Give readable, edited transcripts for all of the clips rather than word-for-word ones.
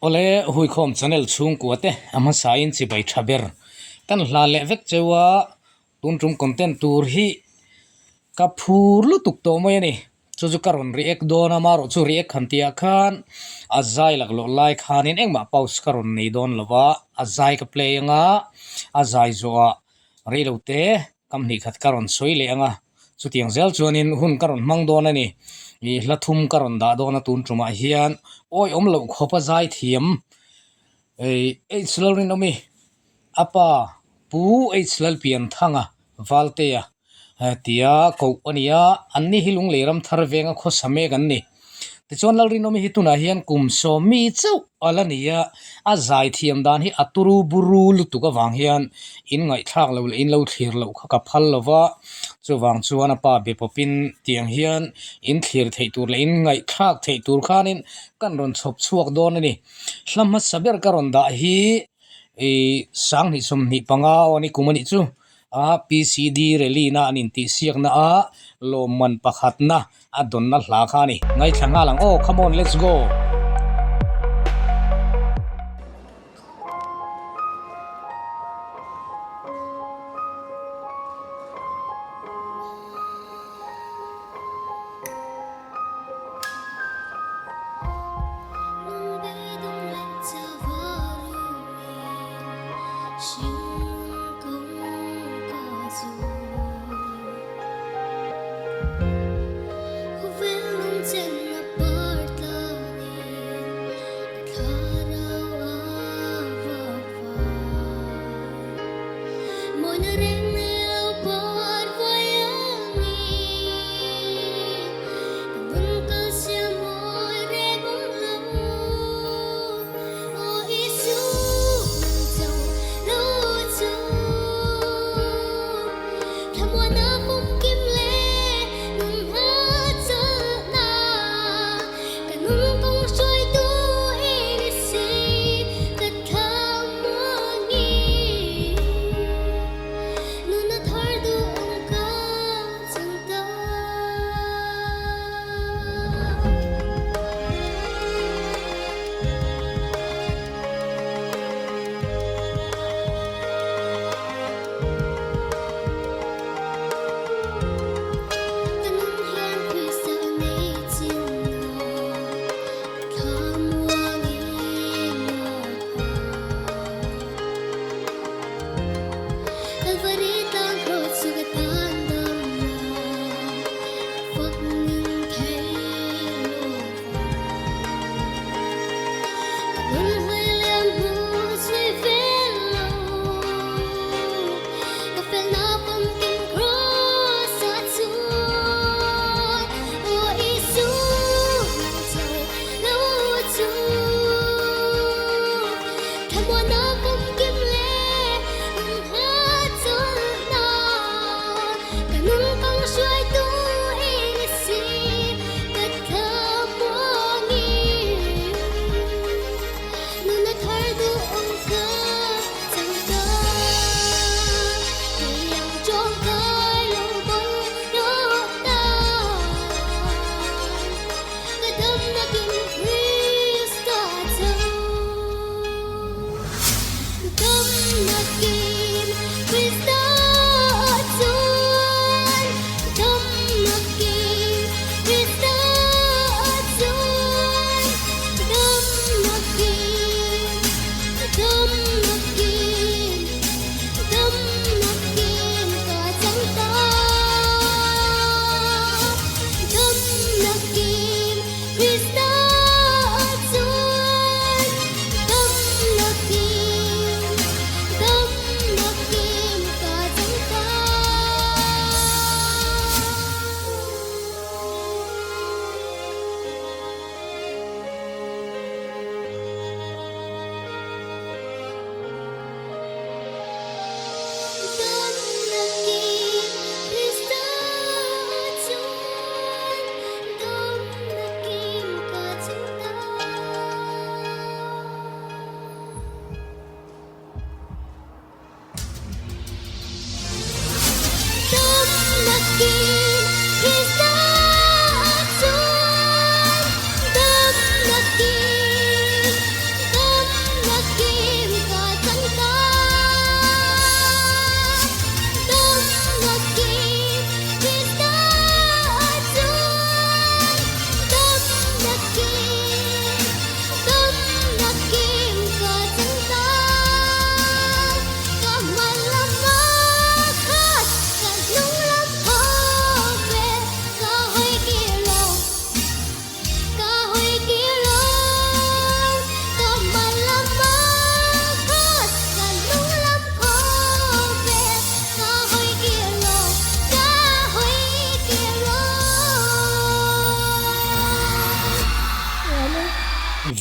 Awle Huikhawm channel chhungkua te a hmasa in chibai tha ber kan hla leh vek cheu a tun tum content tur hi ka phur lutuk tawh mai a ni. Chu chu ka rawn react dawn a, marawh chu react han tihah khan a zai laklawh lai khanin engmah pause ka rawn nei dawn lo va, a zai ka play anga a zai zawhah rei lo te kam hnih khat ka rawn sawi leh anga chutiang zel chuanin hun ka rawn hmang dawn a ni. Ih hla thum ka rawn dah dawn a tun tumah hian awihawm loh khawp a zai thiam ih H Lalrinawmi a pa Pu H Lalpianthanga Valtea tia koh a ni a, anni hi Lunglei ram thar venga khawsa mek an ni. Tichuan Lalrinawmi hi tunah hian kum sawmi chauh a la ni a, a zai thiam dan hi a turu buru lutuk avang hian in ngaihthlak loh leh in lo thlir loh kha ka phal lo va, chuvang chuan a pa be pawpin tiang hian in thlir theih tur leh in ngaihthlak theih tur khanin kan rawn chhawp chhuak dawn a ni. Hla hmasa ber ka rawn dah hi ih sanghnih 25 aw a ni kum a nih chu. A PCD rally na an intihsiakna a lawmman pakhatna a dawnna hla kha a ni. Ngaithla nghal ang aw, come on let's go.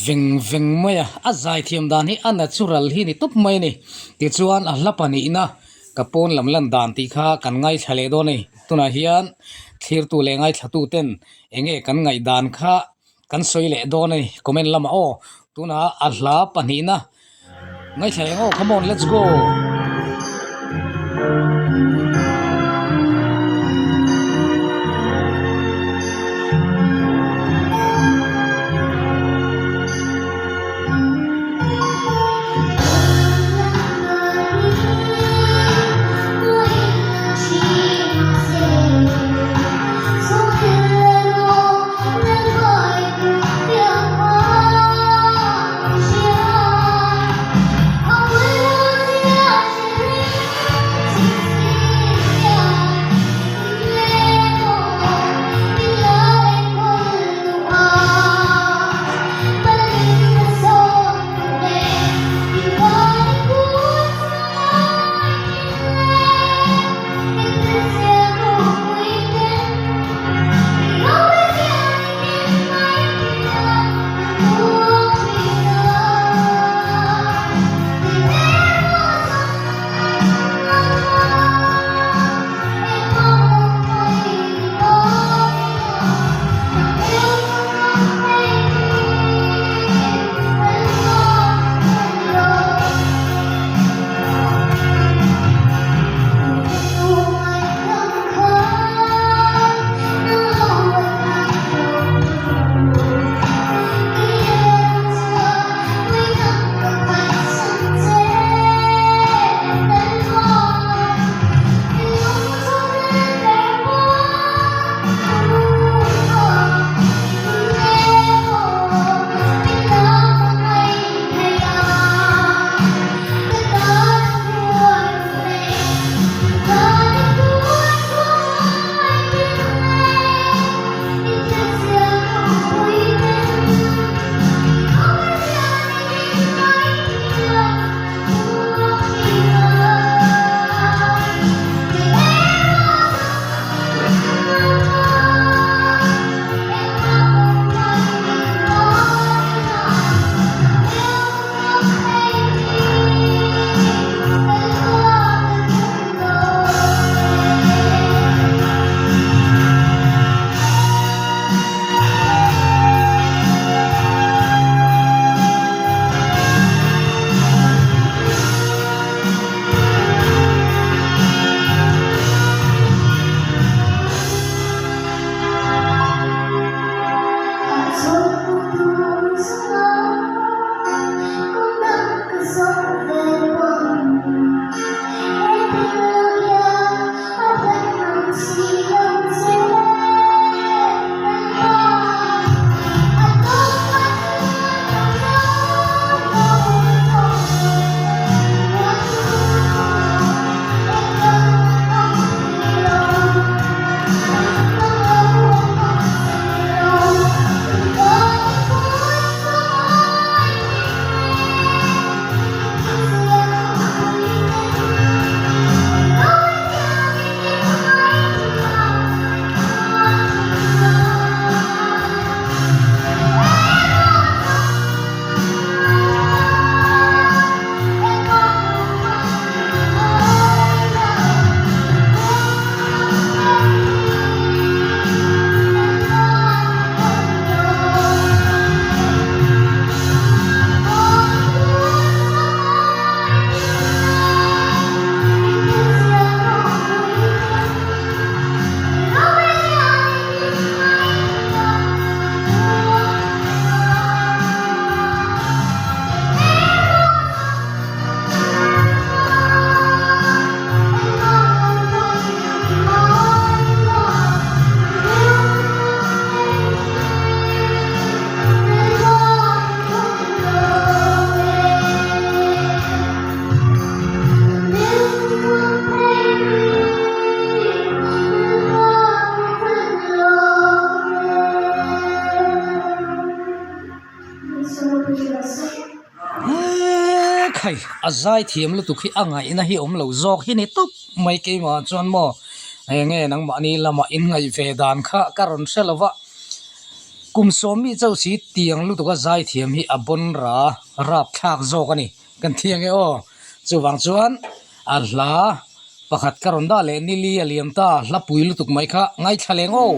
Veng veng mai a, a zaithiam dan hi a natural hi ni tawp mai a ni. Tichuan a hla pahnihna ka pawn lam lan dan tih kha kan ngaithla leh dawn a ni. Tunah hian thlirtu leh ngaithlatu ten eng nge kan ngaihdan kha kan sawi leh dawn a ni comment lamah aw tunah a hla pahnihna ngaithla eng aw come on let's go. Ekhai a zai thiam lutuk hi a ngaihna hi awm lo zawk hi ni tawp mai keimah chuan maw enge nangmahni lamah in ngaih ve dan kha ka rawn hre lo va kum sawmmi chauh si tiang lutuk a zai thiam hi a bawn ra rapthlak zawk a ni kan thi ange aw chuvang chuan a hla pakhat ka rawn dah leh nili a liam ta hla pui lutuk mai kha ngaithla leng aw.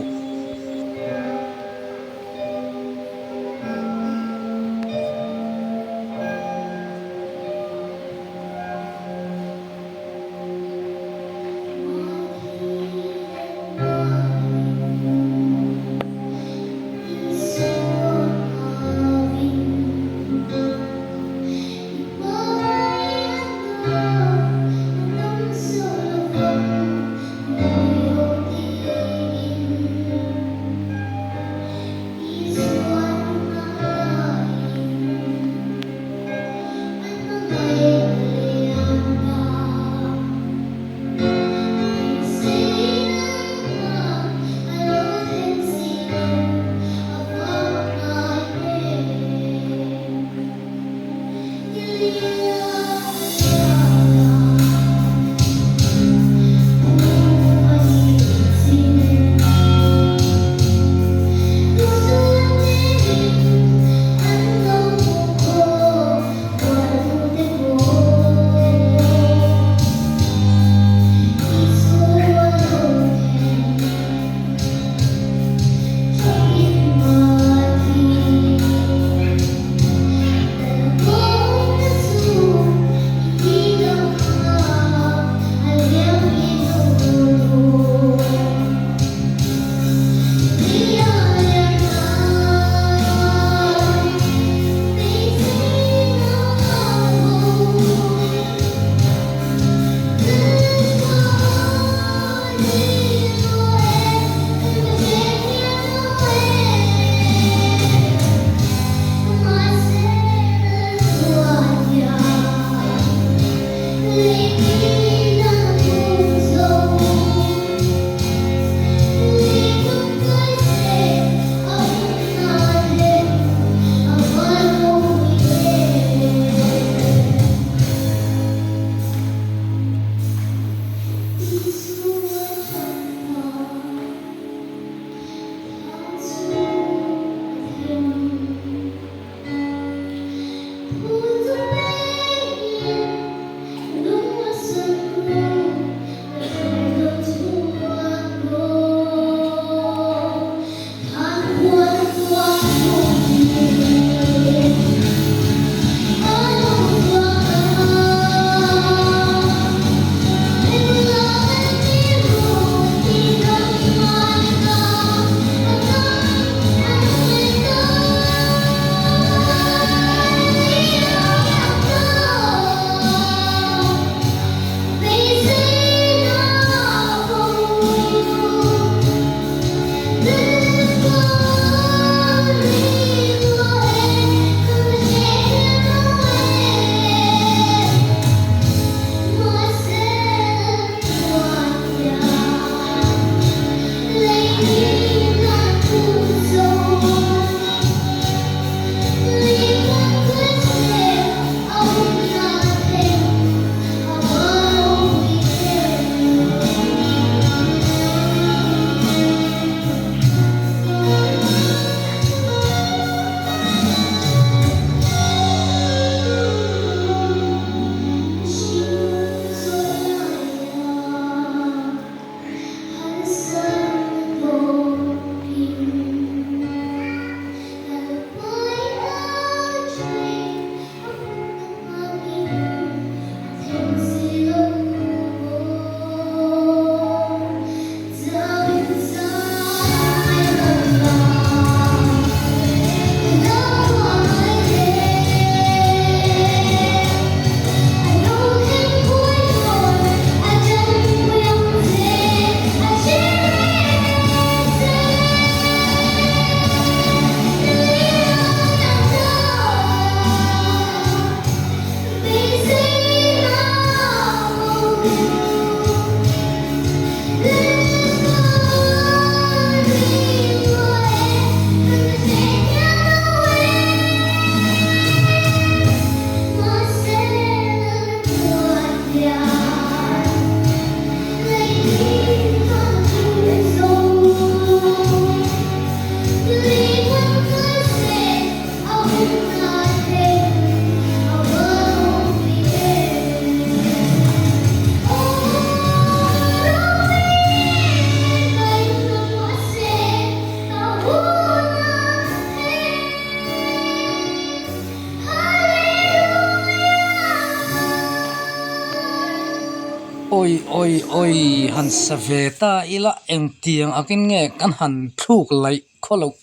Awi awi awi han sa ve ta ila engtiang akin nge kan han thluk laih khaw loh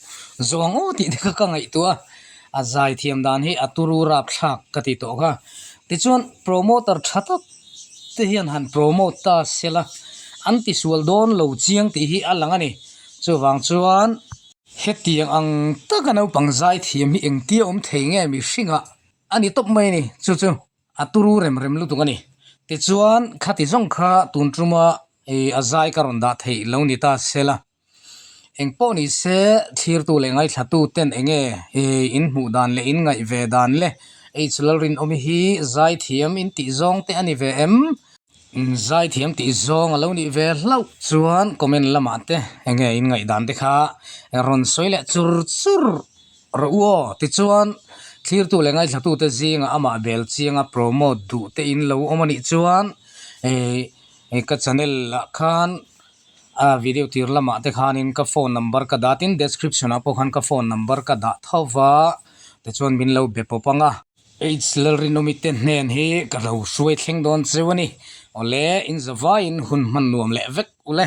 zawng aw tih te kha ka ngaihtuah a, a zai thiam dan hi a turu rap thlak ka ti tawh kha. Tichuan promoter tha tak te hian han promote ta sela an tisual dawn lo chiang tih hi a lang a ni. Chuvang chuan hetiang ang taka naupang zai thiam hi engtia awm thei nge mihringah a ni tawp mai a ni chu chu. A turu rem rem lutuk a ni. Tichuan khati zawng kha tun tuma ih a zai ka rawn dah theih lo ni ta sela. Eng pawh ni se thlirtu leh ngaithlatu ten eng nge ih in hmuh dan leh in ngaih ve dan le H Lalrinawmi hi zai thiam in tih zawng te a ni ve em? Zai thiam tih zawng a lo nih ve hlauh chuan comment lamah te eng nge in ngaih dan te kha rawn sawi leh chur chur Rawh u aw, tichuan thlirtu leh ngaithlatute zingah amah bel chianga promote duh te in lo awm a nih chuan ih ka channel ah khan a video tir lamah te khanin ka phone number ka dah tin description ah pawh khan ka phone number ka dah tho va tichuan min lo be pawp ang a. H Lalrinawmi te hnen hi ka lo hruai thleng dawn cheu a ni. Awle, in zavaiin hun hman nuam leh vek ule.